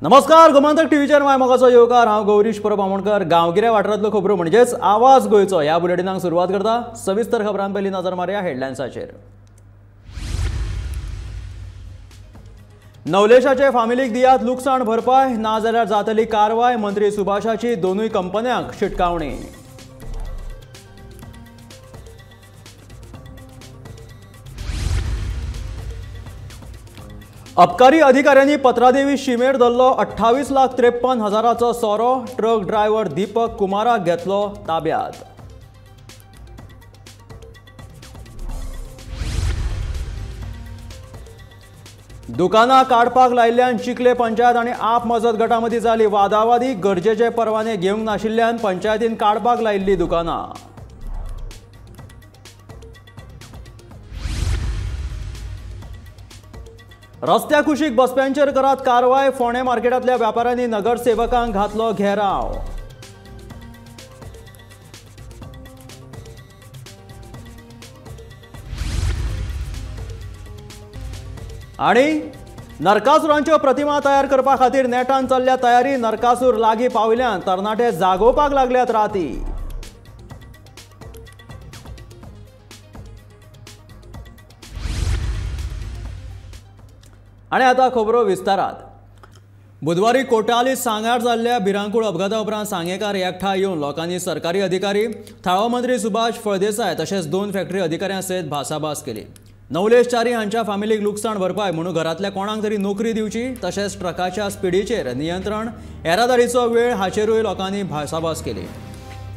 नमस्कार, गोमंतक टीव्हीचेर my मोगाचो येवकार. हांव गौरीश परब आमोणकर. गांवगिऱ्या वाठारांतल्यो खबरो म्हणजेच आवाज गोंयचो ह्या बुलेटिनाक सुरवात करता. सविस्तर खबरां पयलीं नजर मारया हेडलायन्साचेर. नवलेशाचे फामिलीक दियात लुकसाण भरपाय, नाजाल्यार जातली कारवाय. मंत्री सुभाषाची दोनूय कंपन्यांक शिटकावणी. अबकारी अधिकाऱ्यांनी पत्रादेवी शिमेर धरलो 28,53,000चो सोरो. ट्रक ड्रायव्हर दीपक कुमाराक घेतलो ताब्यात. दुकानां काडपाक लायिल्ल्यान चिखले पंचायत आनी आप मजत गटा मदीं जाली वादावादी. गरजेचे परवाने घेवंक नाशिल्ल्यान पंचायतीन काडपाक लायिल्ली दुकानां. रस्त्या कुशीक बसप्यांचेर करात कारवाय. फोंडें मार्केटांतल्या व्यापाऱ्यांनी नगरसेवकांक घातलो घेराव. आनी नरकासुरांच्यो प्रतिमा तयार करपा खातीर नेटान चल्ल्या तयारी. नरकासूर लागीं पाविल्ल्यान तरणाटे जागोवपाक लागल्यात राती. आनी आतां खबरो विस्तारात. बुधवारी कोटाली सांग्यार जाल्ल्या भिरांकूळ अपघाता उपरांत सांगेकार एकठांय येवन लोकांनी सरकारी अधिकारी, थळावो मंत्री सुभाष फळदेसाय तशेंच दोन फॅक्टरी अधिकाऱ्यां सयत भासाभास केली. नवलेश च्यारी हांच्या फामिलीक लुकसाण भरपाय म्हणून घरांतल्या कोणाक तरी नोकरी दिवची, तशेंच ट्रकाच्या स्पिडीचेर नियंत्रण, येरादारीचो वेळ हाचेरूय लोकांनी भासाभास केली.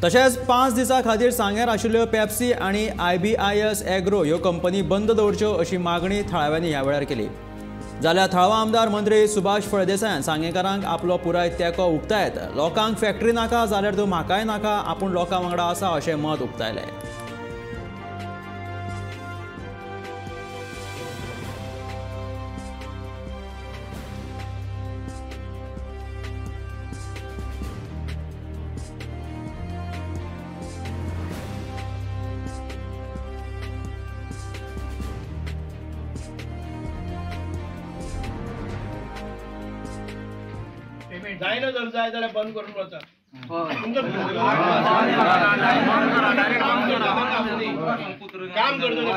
तशेंच 5 दिसां खातीर सांग्यार आशिल्ल्यो पेप्सी आनी IBIS agro ह्यो कंपनी बंद दवरच्यो अशी मागणी थळाव्यांनी ह्या वेळार केली. जाल्यार थळावा आमदार मंत्री सुभाष फळदेसायान सांगेकारांक आपलो पुराय तेंको उक्तायत लोकांक फॅक्टरी नाका जाल्यार त्यो म्हाकाय नाका, आपूण लोकां वांगडा आसा अशें मत उक्तायलें. जायना जर जाय जाल्यार बंद करून वचा. काम करतलो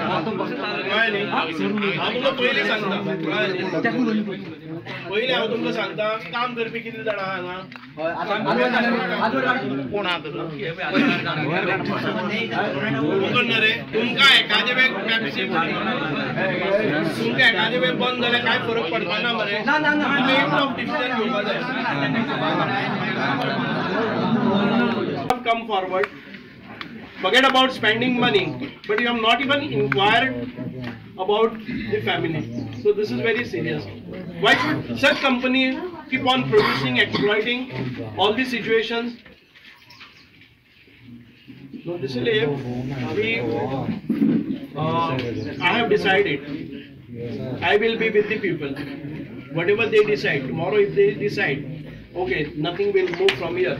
हांव तुमकां पयलीं सांगता, पयलीं हांव तुमकां सांगता काम करपी कितले जाणां हांगा कोण आहा तुमकां रे. तुमकां एखादे वेळ पेप्सी तुमकां एखादे वेळ बंद जाल्यार कांय फरक पडपा ना मरे. डिसिजन घेवपा जाय. Come forward. Forget about spending money, but you have not even inquired about the family. So this is very serious. Why should such company keep on producing, exploiting all these situations? So this is we. I have decided. I will be with the people. Whatever they decide tomorrow, if they decide, okay, nothing will move from here.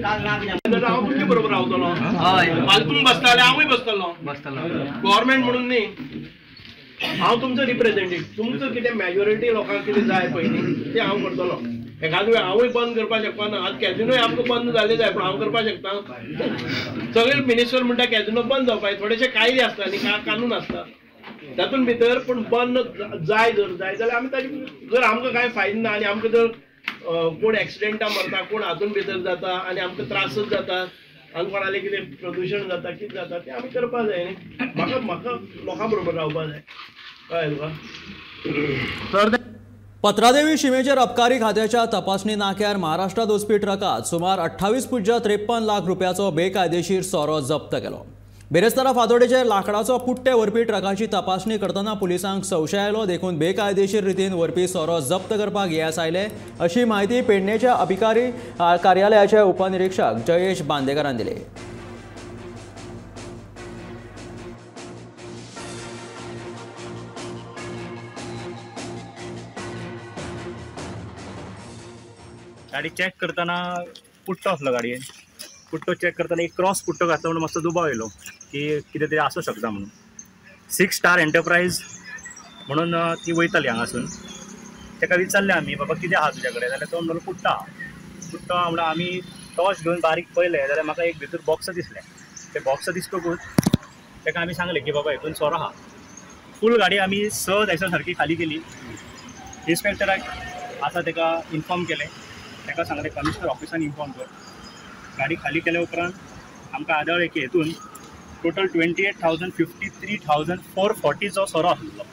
हांव तुमचे बरोबर रावतलो. फाल्यां बसताले हांवूय बसतलो. Government म्हणून न्ही, हांव तुमचो रिप्रेझेंटेटिव्ह. तुमचो कितें मेजॉरिटी लोकांक कितें जाय पयलीं तें हांव करतलो. एखाद वेळ हांवूय बंद करपाक शकना. आतां कॅजिनोय आमकां बंद जाले जाय, पूण हांव करपाक शकता. सगळे मिनिस्टर म्हणटा कॅजिनो बंद जावपाक. थोडेशे कायदे आसता न्ही, कानून आसता तातूंत भितर. पूण बंद जाय जर जाय जाल्यार आमी ताजे जर आमकां कांय फायदो ना आनी आमकां जर कोण एक्सिडेंटा मरता, कोण हातून भितर जाता आनी आमकां त्रासच जाता आनी कोणालें कितें प्रदुशण जाता, कितें जाता तें आमी करपाक जाय न्ही. म्हाका म्हाका लोकां बरोबर रावपाक जाय. कळ्ळें तुका? पत्रादेवी शिमेचेर अबकारी खात्याच्या तपासणी नाक्यार महाराष्ट्रांत वचपी ट्रकात सुमार 28.53 लाख रुपयाचो बेकायदेशीर सोरो जप्त केलो. बिरेस्तारा फातोडेचेर लांकडाचो पुट्टे व्हरपी ट्रकाची तपासणी करतना पुलिसांक संशय आयलो, देखून बेकायदेशीर रितीन व्हरपी सोरो जप्त करपाक येस आयले अशी म्हायती पेडणेच्या अबकारी कार्यालयाचे उपनिरीक्षक जयेश बांदेकरान दिली. गाडी चॅक करतना पुट्टो आसलो गाडयेन. पुट्टो चॅक करतना एक क्रॉस पुट्टो घातलो म्हणून मातसो दुबाव येयलो की कितें तरी आसूं शकता म्हणून. 6 स्टार एंटरप्रायज म्हणून ती वयताली हांगासून. ताका विचारलें आमी, बाबा कितें आहा तुज्या कडेन, जाल्यार तो म्हणलो कुट्टो आहा. कुट्टो आहा म्हणून आमी टॉर्च घेवन बारीक पळयलें जाल्यार म्हाका एक भितर बॉक्स दिसलें. तें बॉक्स दिसतकूच ताका आमी सांगलें की बाबा हितून सोरो आहा. फूल गाडी आमी 6 जायसर सारकी खाली केली. इन्स्पेक्टराक आसा ताका इन्फॉर्म केलें, ताका सांगलें कमिशनर ऑफिसान इन्फॉर्म कर. गाडी खाली केल्या उपरांत आमकां आदळ की हेतून टोटल 28,053,440चो सोरो आसलो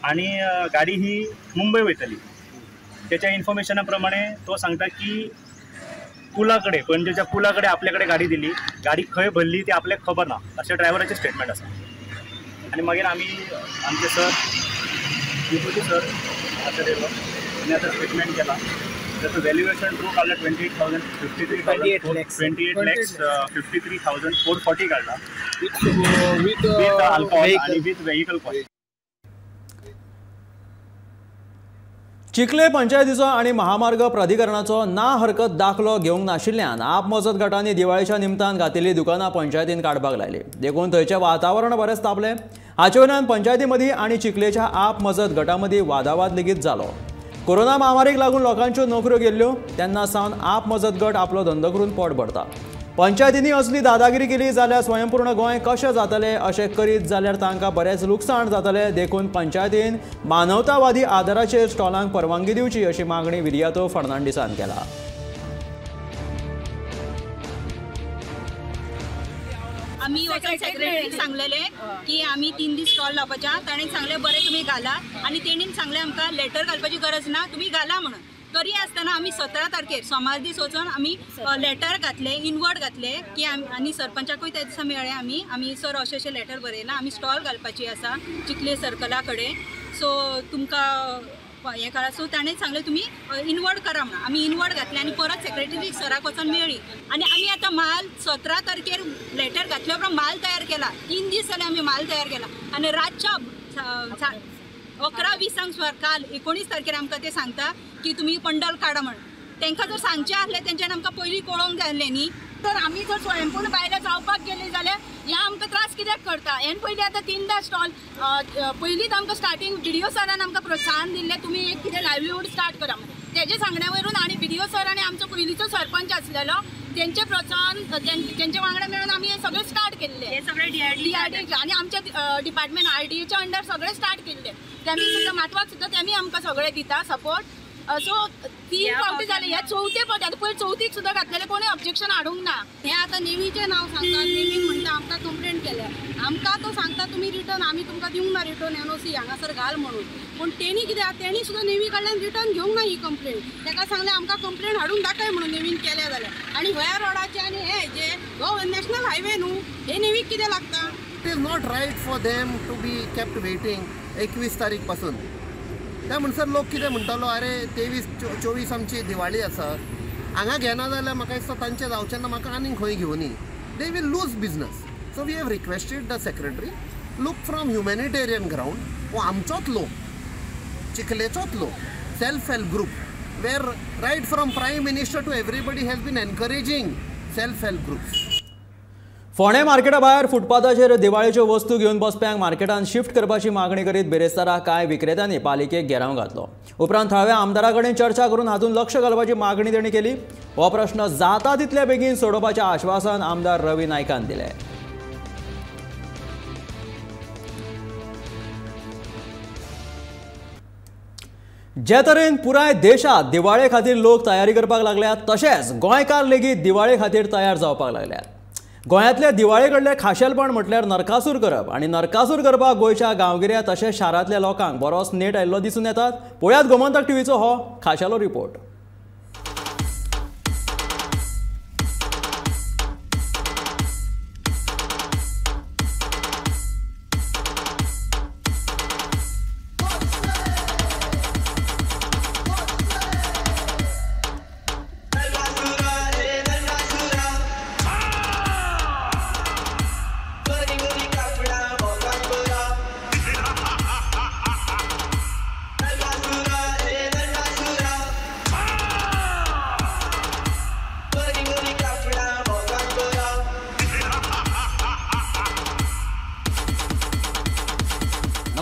आनी गाडी ही मुंबय वयताली. त्याच्या इन्फॉर्मेशना प्रमाणे तो सांगता की पुला कडेन, पणजेच्या पुला कडेन आपल्या कडेन गाडी दिली, गाडी खंय भरली ती आपल्याक खबर ना अशें ड्रायव्हराचें स्टेटमेंट आसा. आनी मागीर आमी आमचे सर विभूती सर आसा तेलो आनी आतां स्टेटमेंट केला. ताचो व्हॅल्युएशन ट्रू काडला 28,53,440 काडला विथ अल्कोहोल आनी विथ व्हेकल कॉस्ट. चिखले पंचायतीचो आनी महामार्ग प्राधिकरणाचो ना हरकत दाखलो घेवंक नाशिल्ल्यान आप मजत गटांनी दिवाळेच्या निमतान घातिल्ली दुकानां पंचायतीन काडपाक लायली. देखून थंयचें वातावरण बरेंच तापलें. हाचे वयल्यान पंचायती मदीं आनी चिखलेच्या आप मजत गटा मदीं वादावाद लेगीत जालो. कोरोना महामारीक लागून लोकांच्यो नोकऱ्यो गेल्ल्यो तेन्ना सावन आप मजत गट आपलो धंदो करून पोट भरता. पंचायतींनी असली दादागिरी केली जाल्यार स्वयंपूर्ण गोंय कशें जातलें अशें करीत जाल्यार तांकां बरेंच लुकसाण जातलें. देखून पंचायतीन मानवतावादी आदाराचेर स्टॉलांक परवानगी दिवची अशी मागणी विरियातो फर्नांडीसान केला. आमी वचून सेक्रेटरीक सांगलेले की आमी 3 दीस स्टॉल लावपाच्या, ताणें सांगलें बरें तुमी घाला आनी तेणीन सांगलें आमकां लेटर घालपाची गरज ना, तुमी घाला म्हणून. तरी आसतना आमी 17 तारखेर सोमार दीस वचून आमी लेटर घातले, इनवर्ड घातले की आनी सरपंचाकूय त्या दिसा मेळ्ळे आमी, आमी सर अशें अशें लेटर बरयलां, आमी स्टॉल घालपाची आसा चिखले सर्कला कडेन, सो तुमकां हें करा. सो ताणें सांगलें तुमी इनवर्ड करा म्हणून. आमी इनवर्ड घातलें आनी परत सेक्रेटरी सराक वचून मेळ्ळी आनी आमी आतां माल 17 तारखेर लेटर घातल्या उपरांत माल तयार केला. 3 दीस जाले आमी माल तयार केला आनी रातच्या 11:20 सुमार काल 19 तारखेर आमकां ते सांगता की तुमी पंडल काडा म्हण. तांकां जर सांगचें आसलें तेंच्यान आमकां पयलीं कळोवंक जाय आसलें न्ही. तर आमी जर स्वयंपूर्ण बायलां जावपाक गेली जाल्यार ह्या आमकां त्रास कित्याक करता. हेन पयलीं आतां 3दा स्टॉल पयलींच आमकां स्टार्टींग बीडीओ सरान आमकां प्रोत्साहन दिल्लें तुमी एक कितें लायवलीहूड स्टार्ट करा म्हणून, तेजे सांगण्या वयरून आनी बीडीओ सर आनी आमचो पयलींचो सरपंच आसलेलो तेंचे प्रोत्साहन तेंचे वांगडा मेळून आमी हें सगळें स्टार्ट केल्लें. हें सगळें डीआरडी आनी आमच्या डिपार्टमेंट आरडीएच्या अंडर सगळें स्टार्ट केल्लें. तेमी सुद्दां माटवाक सुद्दां तेमी आमकां सगळें दिता सपोर्ट. सो 3 फावटी जाले, ह्या चवथे फावटी आतां पयलीं चवथीक सुद्दां घातलेलें, कोणूय ऑब्जेक्शन हाडूंक ना. हें आतां नेवीचें नांव सांगता, नेवीन म्हणटा आमकां कंप्लेन केल्या, आमकां तो सांगता तुमी रिटर्न आमी तुमकां दिवंक ना रिटर्न एनओसी हांगासर घाल म्हणून. पूण तेणी कितें तेणी सुद्दां नेवी कडल्यान रिटर्न घेवंक ना ही कंप्लेन. ताका सांगलें आमकां कंप्लेन हाडून दाखय म्हणून नेवीन केल्या जाल्यार. आनी ह्या रोडाचे आनी हे जे हो नॅशनल हायवे न्हू, हे नेवीक कितें लागता. It is not right for them to be kept waiting 21 तारीख पासून. त्या म्हणसर लोक कितें म्हणटालो, अरे 23 24 आमची दिवाळी आसा, हांगा घेना जाल्यार म्हाका दिसता तांचें जावचें ना, म्हाका आनीक खंय घेवनी, they will lose business. So we have requested the secretary look from humanitarian ground, हो आमचोच लोक, चिखलेचोच लोक, self help group where right from prime minister to everybody has been encouraging self help groups. फोंडें मार्केटा भायर फुटपाथाचेर दिवाळेच्यो वस्तू घेवन बसप्यांक मार्केटान शिफ्ट करपाची मागणी करीत बिरेस्तारा कांय विक्रेत्यांनी पालिकेक घेराव घातलो. उपरांत थळाव्या आमदारा कडेन चर्चा करून हातूंत लक्ष घालपाची मागणी तांणी केली. हो प्रश्न जाता तितल्या बेगीन सोडोवपाचें आश्वासन आमदार रवी नायकान दिलें. जे तरेन पुराय देशांत दिवाळे खातीर लोक तयारी करपाक लागल्यात तशेंच गोंयकार लेगीत दिवाळे खातीर तयार जावपाक लागल्यात. गोंयांतल्या दिवाळे कडलें खाशेलपण म्हटल्यार नरकासूर करप आनी नरकासूर करपाक गोंयच्या गांवगिऱ्या तशेंच शारांतल्या लोकांक बरोच नेट आयिल्लो दिसून येतात. पळयात गोमंतक टीव्हीचो हो खाशेलो रिपोर्ट.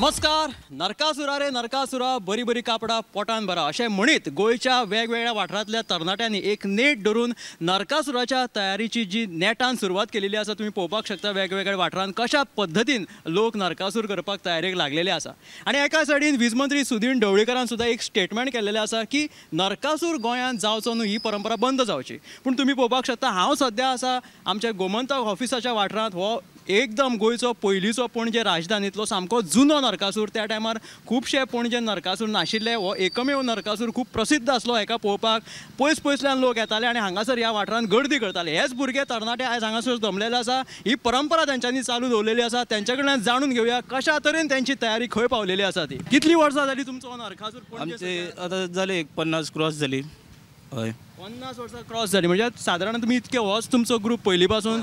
नमस्कार. नरकासुरा रे नरकासुरा, बरी बरी कापडां पोटान भरा अशें म्हणीत गोंयच्या वेगवेगळ्या वाठारांतल्या तरणाट्यांनी एक नेट धरून नरकासुराच्या तयारीची जी नेटान सुरवात केलेली आसा, तुमी पळोवपाक शकता वेगवेगळ्या वाठारांत कशा पद्दतीन लोक नरकासूर करपाक तयारेक लागलेले आसा. आनी एका सायडीन वीज मंत्री सुदीन ढवळीकरान सुद्दां एक स्टेटमेंट केल्लेलें आसा की नरकासूर गोंयांत जावचो न्हू, ही परंपरा बंद जावची. पूण तुमी पळोवपाक शकता हांव सद्या आसा आमच्या गोमंतक ऑफिसाच्या वाठारांत. हो एकदम गोंयचो पयलींचो पणजे राजधानींतलो सामको जुनो नरकासूर. त्या टायमार खुबशे पणजे नरकासूर नाशिल्ले, हो एकमेव नरकासूर खूब प्रसिद्ध आसलो. हेका पळोवपाक पयस पयसल्यान लोक येताले आनी हांगासर ह्या वाठारांत गर्दी करताले. हेच भुरगे तरणाटे आयज हांगासर जमलेले आसा. ही परंपरा तेंच्यांनी चालू दवरलेली आसा. तेंच्या कडल्यान जाणून घेवया कशा तरेन तेंची तयारी खंय पावलेली आसा ती. कितली वर्सां जाली तुमचो हो नरकासूर? आमचे आतां जाले एक 50 क्रॉस जाली. हय, 50 वर्सां क्रॉस जाली. म्हणजे सादारण तुमी इतके होच तुमचो ग्रूप पयलीं पासून?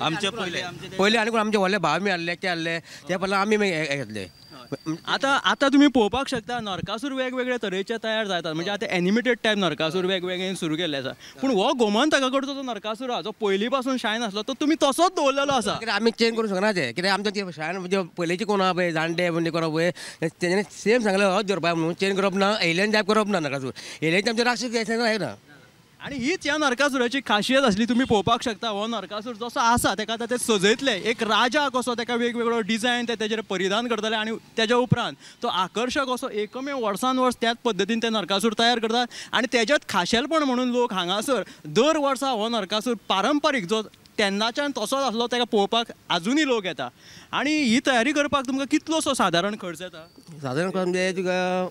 आमचे पयलीं आनी कोण आमचे व्हडले भाव बी आहले, ते आहले, ते पयलीं आमी घेतले. आतां आतां तुमी पळोवपाक शकता नरकासूर वेगवेगळे तरेचे तयार जातात. म्हणजे आतां एनिमेटेड टायप नरकासूर वेगवेगळे सुरू केल्ले आसा. पूण हो गोमंतका कडचो जो नरकासूर आसा, जो पयलीं पासून शायन आसलो, तो तुमी तसोच दवरलेलो आसा. कित्याक आमी चेंज करूंक शकना ते. कित्याक आमचें ते शायन म्हणजे पयलींचे कोण आहा पळय जाणटे म्हणजे कोण पळय तेंच्यांनी सेम सांगलें होच दवरपा म्हणून. चेंज करप ना, एलियन टायप करप ना. नरकासूर एलियन आमचे राक्षस ना. आनी हीच ह्या नरकासुराची खासियत आसली. तुमी पळोवपाक शकता हो नरकासूर जसो आसा तेका आतां ते सजयतले, एक राजा कसो तेका वेगवेगळो डिजायन ते तेजेर परिधान करतले आनी तेज्या उपरांत तो आकर्शक असो एकमेव वर्सान वर्स त्याच पद्दतीन ते नरकासूर तयार करतात. आनी तेज्यात खाशेलपण म्हणून लोक हांगासर दर वर्सा हो नरकासूर पारंपारीक जो तेन्नाच्यान तसोच आसलो तेका पळोवपाक आजुनूय लोक येता. आनी ही तयारी करपाक तुमकां कितलोसो सादारण खर्च येता? सादारण म्हणजे तुका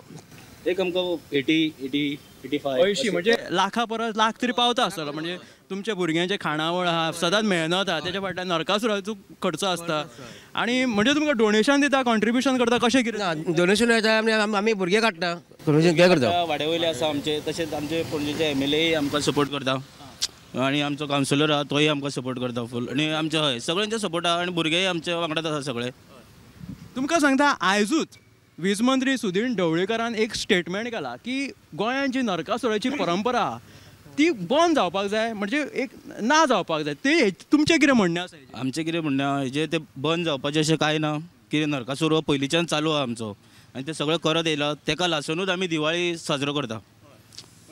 एक आमकां 80, 80, 85 80 म्हणजे लाखा परस लाख तरी पावता आसतलो. म्हणजे तुमच्या भुरग्यांचे खाणावळ आहा, सदांच मेहनत आहा, तेच्या फाटल्यान नरकासुराचो खर्च आसता. आनी म्हणजे तुमकां डोनेशन दिता, कॉन्ट्रिब्युशन करता, कशें कितें? डोनेशन येता, आमी भुरगे काडटा, डोनेशन करता. वाड्या वयले आसा आमचे, तशेंच आमचे पणजेचे MLA आमकां सपोर्ट करता आनी आमचो कावन्सिलर आहा तोय आमकां सपोर्ट करता फूल. आनी आमचे हय सगळ्यांचे सपोर्ट आहा आनी भुरगेय आमचे वांगडाच आसा सगळे. तुमकां सांगता आयजूच वीज मंत्री सुदीन ढवळीकरान एक स्टेटमेंट केला की गोंयांत जी नरकासुराची परंपरा आहा ती बंद जावपाक जाय, म्हणजे एक ना जावपाक जाय. ते तुमचें कितें म्हणणें आसा? आमचें कितें म्हणणें आहा हेजें तें बंद जावपाचें अशें कांय ना. कितें नरकासूर हो पयलींच्यान चालू आहा आमचो आनी तें सगळें करत येयला, तेका लासुनूच आमी दिवाळी साजरो करता.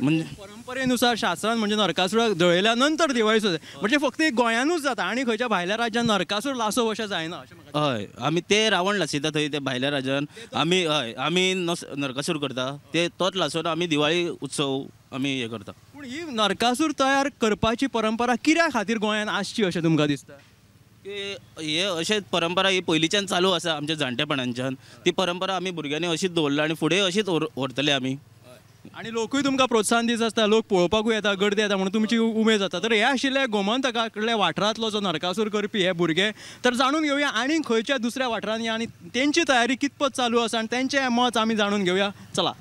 म्हणजे परंपरेनुसार शास्त्रान म्हणजे नरकासुराक जळयल्या नंतर दिवाळी सुद्दां म्हणजे फक्त एक गोंयानूच जाता आनी खंयच्या भायल्या राज्यान नरकासूर लासप अशें जायना. हय, आमी ते रावण लासयता थंय ते भायल्या राज्यान आमी हय आमी नरकासूर करता ते तोच लासून आमी दिवाळी उत्सव आमी हे करता. पूण ही नरकासूर तयार करपाची परंपरा कित्या खातीर गोंयान आसची अशें तुमकां दिसता? की हे अशें परंपरा ही पयलींच्यान चालू आसा आमच्या जाणटेपणांच्यान, ती परंपरा आमी भुरग्यांनी अशीच दवरला आनी फुडें अशीच व्हरतले आमी. आनी लोकूय तुमकां प्रोत्साहन दीत आसता, लोक पळोवपाकूय येता, गर्दी येता म्हणून तुमची उमेद जाता. तर हे आशिल्ले गोमंतका कडल्या वाठारांतलो जो नरकासूर करपी हे भुरगे, तर जाणून घेवया आनी खंयच्या दुसऱ्या वाठारांनी आनी तेंची तयारी कितपत चालू आसा आनी तेंचें मत आमी जाणून घेवया. चला.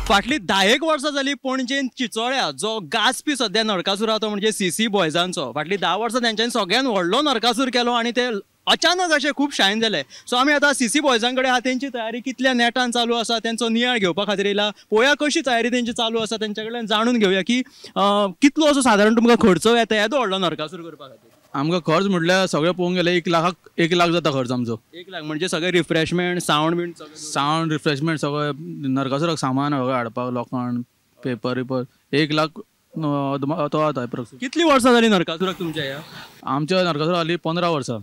फाटली 10 वर्सां जाली पणजेन चिचोळ्या जो गाजपी सद्या नरकासूर आहा तो म्हणजे सीसी बॉयजांचो. फाटली 10 वर्सां तेंच्यांनी सगळ्यान व्हडलो नरकासूर केलो आनी ते अचानक अशे खूब शायन जाले. सो आमी आतां सीसी बॉयजां कडेन आहा, तेंची तयारी कितल्या नेटान चालू आसा तेंचो नियाळ घेवपा खातीर येयला. पळोवया कशी तयारी तेंची चालू आसा, तेंच्या कडल्यान जाणून घेवया की कितलो असो सादारण तुमकां खर्च येता येदो व्हडलो नरकासूर करपा खातीर. आमकां खर्च म्हटल्यार सगळें पळोवंक गेल्यार 1 लाख जाता खर्च आमचो. 1 लाख म्हणजे सगळें रिफ्रेशमेंट, सावंड बीन, सावंड रिफ्रेशमेंट सगळें, नरकासुराक सामान सगळें हाडपाक, लोखण, पेपर बिपर 1 लाख तो जाता एप्रोक्स. कितली वर्सां जाली नरकासुराक तुमच्या ह्या? आमच्या नरकासुराक जाली 15 वर्सां.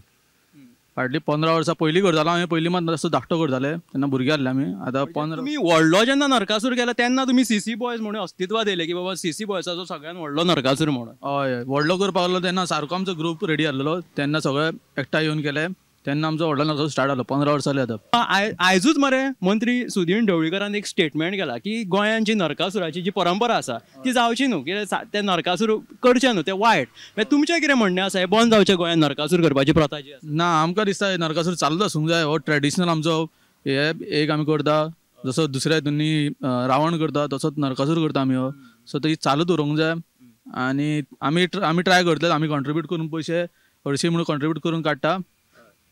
फाटलीं 15 वर्सां पयलीं करतालो आमी, पयलीं मात मातसो धाकटो करताले तेन्ना भुरगे आहले आमी. आतां 15 तुमी व्हडलो जेन्ना नरकासूर केला तेन्ना तुमी सीसी बॉयज म्हणून अस्तित्वात येयले की बाबा सीसी बॉयजाचो सगळ्यान व्हडलो नरकासूर म्हणून. हय, व्हडलो करपाक लागलो तेन्ना सारको आमचो ग्रूप रेडी आहलेलो, तेन्ना सगळे एकठांय येवन केले. तेन्ना आमचो व्हडलो नरकासूर स्टार्ट जालो. 15 वर्सां जाली आतां. आयजूच मरे मंत्री सुदीन ढवळीकरान एक स्टेटमेंट केला की गोंयांत जी नरकासुराची जी परंपरा आसा ती जावची न्हू, कित्याक ते नरकासूर करचे न्हू, ते वायट. मागीर तुमचें कितें म्हणणें आसा, हें बंद जावचें गोंयांत नरकासूर करपाची प्रथा जी आसा? ना, आमकां दिसता नरकासूर चालूच आसूंक जाय. हो ट्रेडिशनल आमचो हे एक आमी करता, जसो दुसऱ्या हितूंनी रावण करता तसोच नरकासूर करता आमी हो. सो ती चालूच उरूंक जाय आनी आमी आमी ट्राय करतले, आमी कॉन्ट्रिब्यूट करून पयशे हरशीं म्हणून कॉन्ट्रिब्यूट करून काडटा,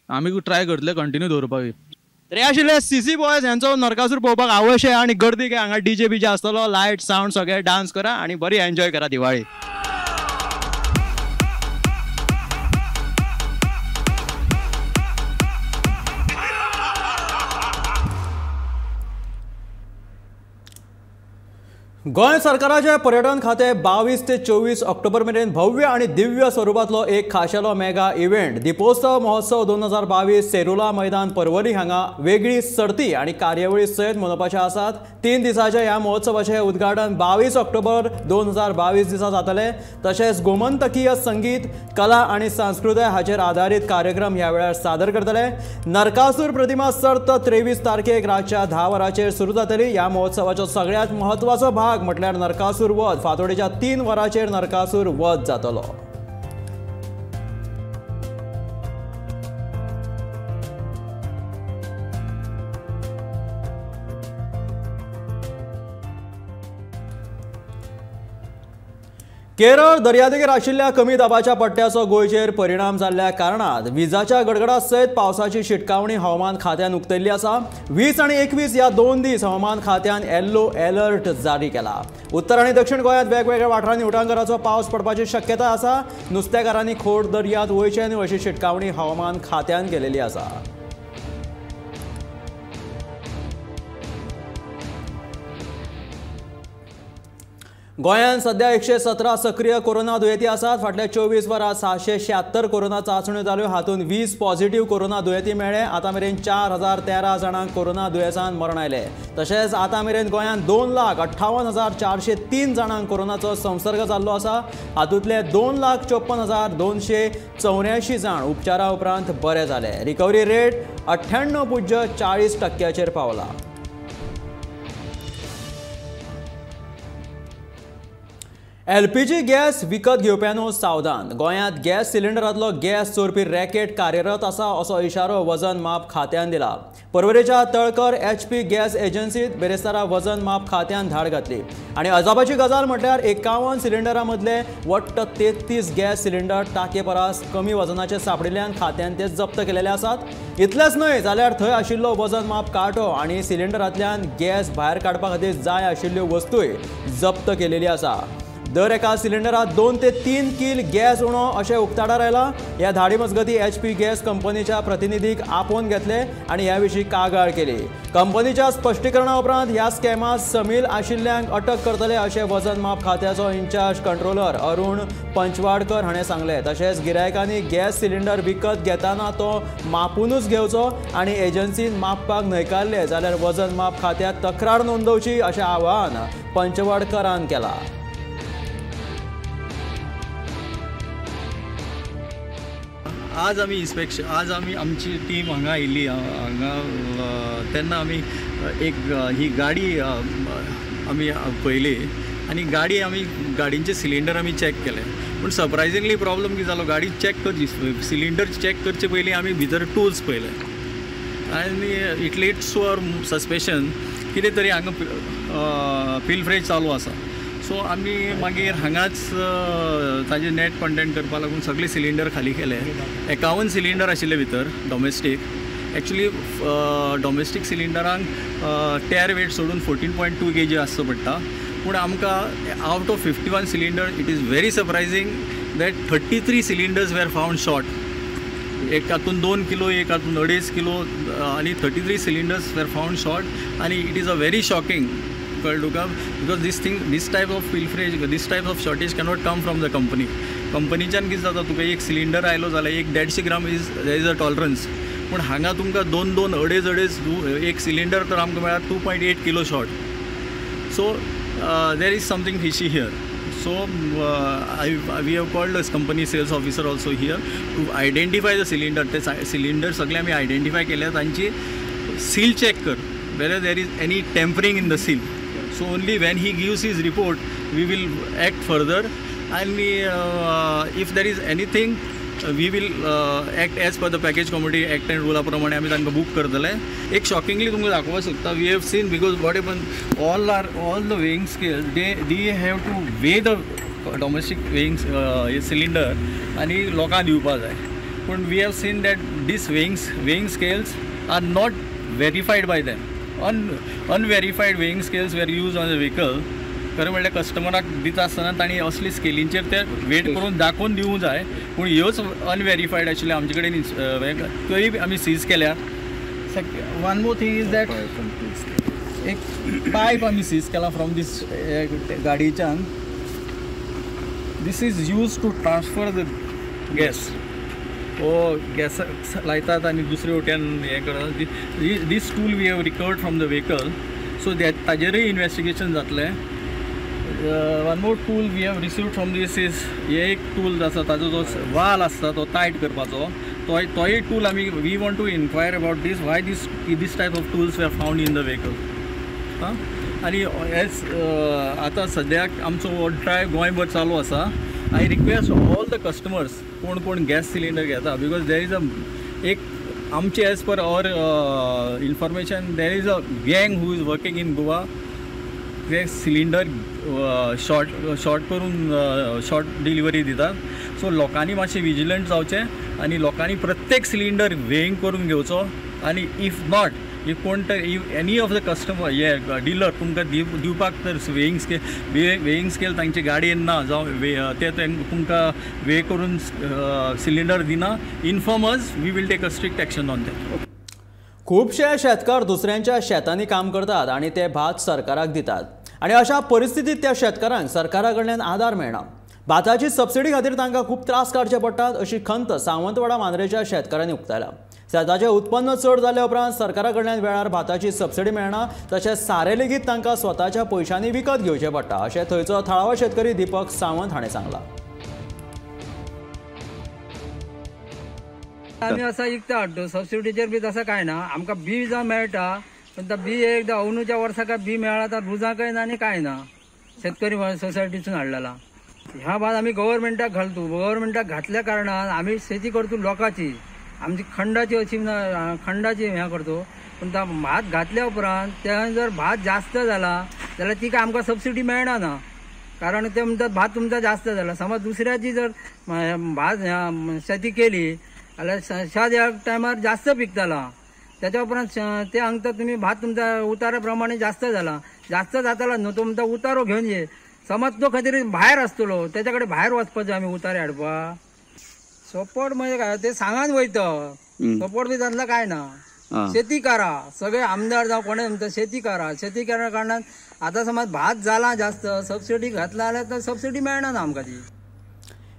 आमी ट्राय करतले कंटिन्यू दवरपाक. तर हे आशिल्ले सीसी बॉयज यांचो नरकासूर पळोवपाक आवश्य आनी गर्दी काय हांगा डीजे बीजे आसतलो, लायट सावंड सगळे, डान्स करा आनी बरी एन्जॉय करा दिवाळी. गोंय सरकाराचे पर्यटन खातें 22 ते 24 ऑक्टोबर मेरेन भव्य आनी दिव्य स्वरुपांतलो एक खाशेलो मेगा इव्हेंट दीपोत्सव महोत्सव 2022 सेरुला मैदान परवरी हांगा वेगळी सर्ती आनी कार्यावळी सयत मनोवपाचे आसात. 3 दिसांच्या ह्या महोत्सवाचें उद्घाटन 22 ऑक्टोबर 2022 दिसा जातलें. तशेंच गोमंतकीय संगीत, कला आनी संस्कृताय हाचेर आदारीत कार्यक्रम ह्या वेळार सादर करतले. नरकासूर प्रतिमा सर्त 23 तारखेक रातच्या 10 वरांचेर सुरू जातली. ह्या महोत्सवाचो सगळ्यांत म्हत्वाचो भाग म्हटल्यार नरकासूर वध. फातोडेच्या 3 वरांचेर नरकासूर वध जातलो. केरळ दर्यादेगेर आशिल्ल्या कमी दाबाच्या पट्ट्याचो गोंयचेर परिणाम जाल्ल्या कारणान विजाच्या गडगडा सयत पावसाची शिटकावणी हवामान खात्यान उक्तयल्ली आसा. 20 आनी 21 ह्या 2 दीस हवामान खात्यान येल्लो अलर्ट जारी केला. उत्तर आनी दक्षिण गोंयांत वेगवेगळ्या वाठारांनी उटांगराचो पावस पडपाची शक्यता आसा. नुस्तेकारांनी खोड दर्यांत वयचें न्हय अशी शिटकावणी हवामान खात्यान केलेली आसा. गोंयांत सध्या 117 सक्रीय कोरोना दुयेंती आसात. फाटल्या 24 वरां 776 कोरोना चांचण्यो जाल्यो. हातूंत 20 पॉझिटिव्ह कोरोना दुयेंती मेळ्ळे. आतां मेरेन 4013 जाणांक कोरोना दुयेंसान मरण आयलें. तशेंच आतां मेरेन गोंयांत 2,58,403 जाणांक कोरोनाचो संसर्ग जाल्लो आसा. हातूंतले 2,54,284 जाण उपचारा उपरांत बरे जाले. रिकव्हरी रेट 98.40% पावला. एलपीजी गॅस विकत घेवप्यांनो सावधान. गोंयांत गॅस सिलिंडरांतलो गॅस चोरपी रॅकेट कार्यरत आसा असो इशारो वजन माप खात्यान दिला. परवरेच्या तळकर एचपी गॅस एजन्सीत बेरेस्तारा वजन माप खात्यान धाड घातली आनी अजापाची गजाल म्हटल्यार 51 सिलिंडरां मदले वट्ट 33 गॅस सिलिंडर टाके परस कमी वजनाचे सांपडिल्ल्यान खात्यान ते जप्त केलेले आसात. इतलेंच न्हय जाल्यार थंय आशिल्लो वजन माप कांटो आनी सिलिंडरांतल्यान गॅस भायर काडपा खातीर जाय आशिल्ल्यो वस्तूय जप्त केलेली आसा. दर एका सिलिंडरात 2 ते 3 किल गॅस उणो अशें उक्ताडार आयलां. ह्या धाडी मजगतीं एचपी गॅस कंपनीच्या प्रतिनिधीक आपोवन घेतले आनी ह्या विशीं कागाळ केली. कंपनीच्या स्पश्टीकरणा उपरांत ह्या स्कॅमांत समील आशिल्ल्यांक अटक करतले अशें वजन माप खात्याचो इन्चार्ज कंट्रोलर अरुण पंचवाडकर हाणें सांगलें. तशेंच गिरायकांनी गॅस सिलिंडर विकत घेतना तो मापुनूच घेवचो आनी एजन्सीन मापपाक न्हयकारले जाल्यार वजन माप खात्यांत तक्रार नोंदोवची अशें आवाहन पंचवाडकरान केलां. आज आमी इन्स्पेक्शन, आज आमी आमची टीम हांगा आयिल्ली हांगा, तेन्ना आमी एक ही गाडी आमी पळयली आनी गाडी आमी गाडींचे सिलिंडर आमी चॅक केले. पूण सरप्रायझिंगली प्रॉब्लम कितें जालो, गाडी चॅक करची, सिलिंडर चॅक करचे पयलीं आमी भितर टूल्स पळयले आनी it leads to our suspicion कितें तरी हांगा पिलफ्रेज चालू आसा. सो आमी मागीर हांगाच ताजे नेट कंटेंट करपा लागून सगळे सिलिंडर खाली केले. 51 सिलिंडर आशिल्ले भितर डोमेस्टीक. एक्चुली डोमेस्टीक सिलिंडरांक टेर वेट सोडून 14.2 kg आसचो पडटा, पूण आमकां out of 51 cylinder it is very surprising that 33 cylinders were found short. एक हातून 2 किलो, एक हातून 2.5 किलो आनी 33 सिलिंडर्स वेर फावंड शॉर्ट. आनी it is a very shocking कळ्ळें तुका, because this thing, this type of pilferage, this type of shortage cannot come from the company. कंपनीच्यान कितें जाता, तुका एक सिलिंडर आयलो जाल्यार एक 150 gram is there is a tolerance, पूण हांगा तुमकां 2 2 2.5 2.5 एक सिलिंडर तर आमकां मेळ्ळा 2.8 kilo short. So there is something fishy here. So we have called as company sales officer also here to identify the cylinder. ते सिलिंडर सगळे आमी आयडेंटिफाय केले, तांची सील चॅक कर whether there is any tampering in the seal. So only when he gives his report we will act further, and if there is anything we will act as per the package commodity act and रुला प्रमाणे आमी तांकां book करतले. एक shockingly तुमकां दाखोवपाक सोदता, we have seen because what happen all the weighing scale they have to weigh the domestic weighing cylinder आनी लोकांक दिवपाक जाय. पूण we have seen that this weighing scales are not verified by them. Unverified weighing scales were use on the vehicle. खरें म्हणल्यार कस्टमराक दिता आसतना तांणी असली स्केलींचेर ते वेट करून दाखोवन दिवंक जाय, पूण ह्योच अनवेरीफायड आशिल्ल्यो आमचे कडेन तोय आमी सीज केल्या. One more thing is that एक पायप आमी सीज केला फ्रॉम दीस गाडयेच्यान. This is use to transfer the gas. हो गॅस लायतात आनी दुसरे वटेन हें करतात. This tool we have recovered from the vehicle, so that ताजेरूय investigation जातलें. One more tool we have received from this is हे एक टूल आसा ताजो जो वाल आसता तो टायट करपाचो, तोय टूल आमी we want to inquire about this, why this type of tools were found in the vehicle. आं, आनी एज आतां सद्याक आमचो हो ड्रायव गोंयभर चालू आसा. I request all the customers कोण कोण गॅस सिलिंडर घेता, because there is a एक आमचे as per our information there is a gang who is working in Goa. ते सिलिंडर शॉर्ट करून शॉर्ट डिलिव्हरी दितात. सो लोकांनी मातशें विजिलंट जावचें आनी लोकांनी प्रत्येक सिलिंडर वेइंग करून घेवचो. आनी if not, if कोण तर if any of the customer हे डिलर तुमकां दिवपाक तर वेइंग स्केल तांचे गाडयेन ना, जावं ते तुमकां वे करून सिलिंडर दिना, inform us, we will take a strict action on that. खुबशे शेतकार दुसऱ्यांच्या शेतांनी काम करतात आनी ते भात सरकाराक दितात, आनी अशा परिस्थितीत त्या शेतकारांक सरकारा कडल्यान आदार मेळना. भाताची सबसिडी खातीर तांकां खूब त्रास काडचे पडटात अशी खंत सावंतवाडा मांद्रेच्या शेतकारांनी उक्तायल्या. शेताचें उत्पन्न चड जाल्या उपरांत सरकारा कडल्यान वेळार भाताची सबसिडी मेळना, तशेंच सारें लेगीत तांकां स्वताच्या पयशांनी विकत घेवचें पडटा अशें थंयचो थळावो शेतकरी दीपक सावंत हाणें सांगलां. आमी असा विकता हाडटा, सबसिडीचेर बी तसो कांय ना. आमकां बी जावं मेळटा, पण तो बी एकदां अंदूच्या वर्सा काय बी मेळ्ळा तर रुजाकय ना आनी कांय ना. शेतकरी सोसायटीसून हाडलेला ह्या भात आमी गव्हर्मेंटाक घालतो. गव्हर्मेंटाक घातल्या कारणान आमी शेती करतो लोकांची, आमची खंडाची अशी खंडाची हें करतो. पूण तो भात घातल्या उपरांत ते जर भात जास्त जाला जाल्यार तिका आमकां सबसिडी मेळना ना, कारण ते म्हणटात भात तुमचा जास्त जाला. समज दुसऱ्याची जर भात शेती केली जाल्यार शेत ह्या टायमार जास्त पिकताला, त्याच्या उपरांत ते सांगता तुमी भात तुमचा उतारा प्रमाणे जास्त जाला, जास्त जाताला न्हू, तो म्हणटा उतारो घेवन ये. समज तो खंय भायर आसतलो, तेच्या कडेन भायर वचपाचें आमी उतारे हाडपाक. सपोर्ट म्हणजे काय ते सांगान वयता, सपोर्ट बी जातला काय ना. शेती करा, सगळे आमदार जावं कोणें म्हणटा शेती करा. शेती करा कारणान आतां समज भात जाला जास्त, सबसिडी घातला जाल्यार सबसिडी मेळना ना आमकां ती.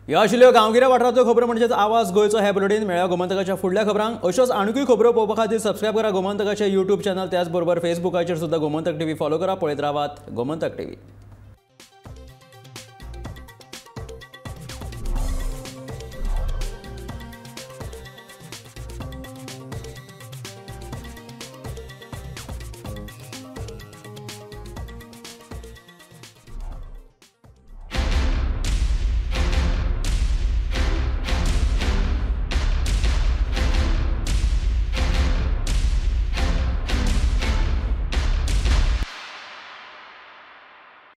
ह्यो आशिल्ल्यो गांवगिऱ्या वाठारांतल्यो खबरो, म्हणजेच आवाज गोंयचो हे बुलेटीन. मेळ्या गोमंतकाच्या फुडल्या खबरांक. अश्योच आणखी खबरो पळोवपा खातीर सबस्क्रायब करा गोमंतकाचे यूट्यूब चॅनल, त्याचबरोबर फेसबुकाचेर सुद्दां गोमंतक टीव्ही फॉलो करा. पळयत रावात गोमंतक टीव्ही.